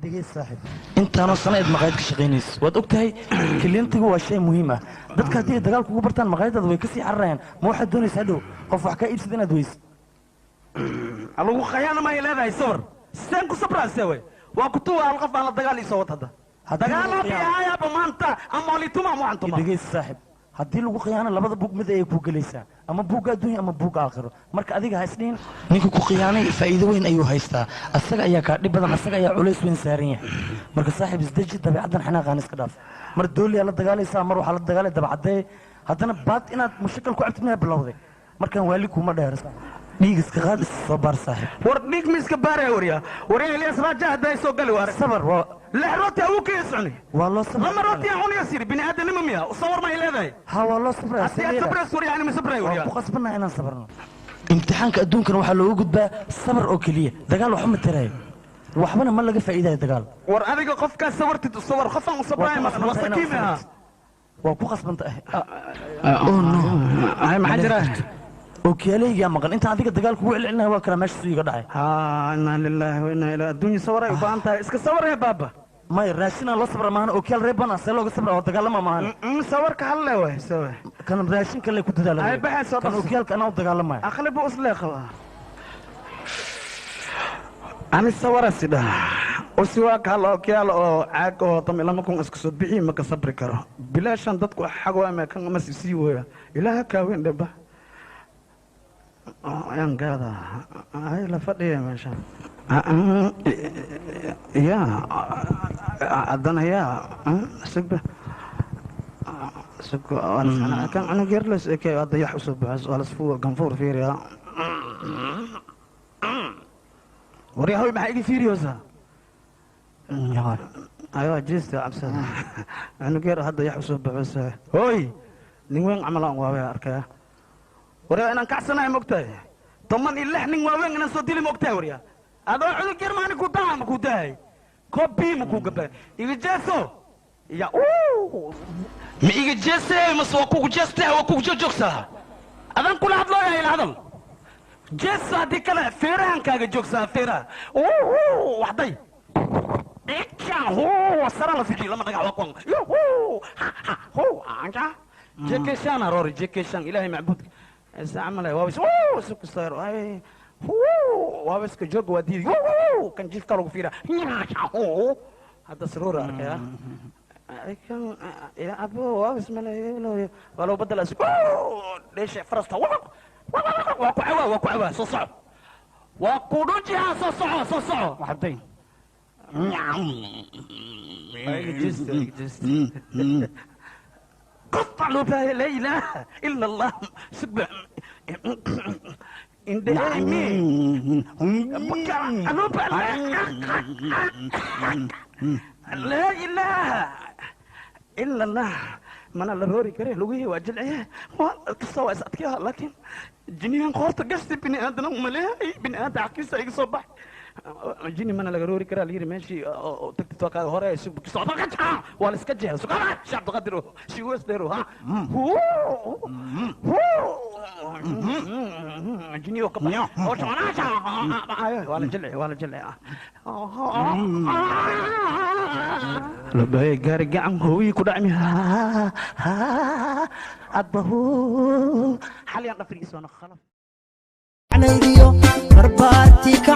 Dhegeyst saaxiib, intaanoo sano eed maqaayad ka shaqaynayso, waad og tahay client-igu waa shay muhiim ah. Dadka haddii ay dagaal kugu bartaan, maqaayadaada way kasii cararayaan. Ma waxaad doonaysaa hadhow qof wax kaa iibsada inaad weysid? Lagu khayaana ma ay leedahay. Sawir seen ku sabraase wey waa kutuwa hal qof aan la dagaal ii soo wad hadda. Haddii lagu dagaal khiyaano- ahayaaba maanta ama lituma mucantuma. Dhegeyst saaxiib, haddii lagu khiyaano, labada buug mid ayay kuu gelaysaa, ama buugga adduunya ama buugga aakhiro. Marka adiga ha isdhihin ninka ku khiyaanay faa'iido weyn ayuu haystaa. Asaga ayaa kaa dhib badan, asaga ayaa culays weyn saaran yahay. Marka saaxiib, isdeji, dabeecaddan xanaaqaan iska dhaaf. Mar dooliyaa la dagaalaysaa, mar waxaa la dagaalay dabacadee, haddana baad inaad mushakal ku cabtid miyaa bilowday? Markaan waali kuma dheer, dhiig iska qaad, is soo baar, saaxiib. War dhiig ma iska baaraya? Warya, warya, Elias Raaja hadda ay soo gali waar. Sabar waa lix rooti awuu ka socni. Waa loo sabray. Lama rooti aan cunaya siri bini aadanimo miya? Sawar ma ay leedahay? Ha, waa loo sabraya. Haddii aad sabrays, warya, ani ma sabray. Waan warya ku qasbannaha inaan sabrno. Imtixaanka adduunkana waxaa looga gudbaa sabar oo keliya. Dagaal waxba ma tarayo, waxbana ma laga faa'iidayo dagaal. War adiga qofkaas sawartid sawar qofaan u sabraya Waa ku ma waa qasbantahay inaad sakiim ah. sabarto. Waa ku qasbanta. Oh no. Ay, maxaa jira? Okiyaaleygaa maqan. Intaan adiga dagaal kugu celcelinaya, waa kala meesha suu iga dhacay. Ha, inaa lilaahi wa inaa ilaa adduunya. Sawaray u baahan tahay, iska sawaree baaba. May, raashinaa loo sabra maahan. Okiyaal reeban ah see looga sabra oo dagaalama maahan? Sawarka halle waay sawir. Kan raashinka le ku dadaala. Ay, baxay soo kan dhaqso. Okiyaalka anaa u dagaalamaya. Aqli buu islee qabaa. Ani sawarasi dhaha usiwaak hal okyaal oo caag oo tam 2,000 iska soo bixi ma ka sabri karo. Bilaashan dadku xago ama kan ama sii wooya. Ilaaha kaaweyn dheba ayaan gaada ay la fadhiya meeshan ya haddana ya sugba sug kan cunug yar las ekay hadda yax usoo baxo waa lasfu ganfuur fiiriya. Waryahoy, maxaa iga fiiriyoosaa? Aywa, jeesta cabsada. Cunug yar hadda yax usoo baxo hooy nin weyn camal aan waabay arkaya. Waryaa, inaan kacsanahay mogtahay? 16 nin waaweyn inaan soo dili mogtahay? Waryaa, adoo cunug yar maani ku daha ma ku dahay kobi ma ku gabay iga jeeso ya ma iga jeese mase waa kugu jeestay, waa kugu joogsaa. Adan kula hadlooya, ila hadal jeeso, haddii kale feerahan kaaga joogsaa feeraha waxday sara la fiji lama dhagax waa kuwan jekeshan aroori jekeshan. Ilaahay macbuudka isacmalay waabis sukustayr ay waabiska jooga waa diidi kan jifka lagu fiira hadda saroora arkaya kan abo waabis maleeyo waa loo badala dheesha farasta waa ku cawaa, waa ku cawaa, soo soco, waa ku dhujihaa, soo soco, soo soco waxday. قطع له لا اله الا الله سبع اندهمي لا اله الا الله mana la roori kare, lugihii waa jilciye, waa kasta waa is adkeeha, laakiin jiniyan qoorta gashti bini aadana umaleehay bini aadam xaqiisa iga soo bax jini mana laga roori karaa layiri meeshii tagtid waa kaada hore waa la iska jeexa suqaa shacab Cabdiqadir shiwas dheero ha jiniyo ka bax waa la jilci, waa la jilci. Labay gaari gacan hooyi ku dhacmi abahu xalyan dhafrigiisona khalaf. Barbaartii ka.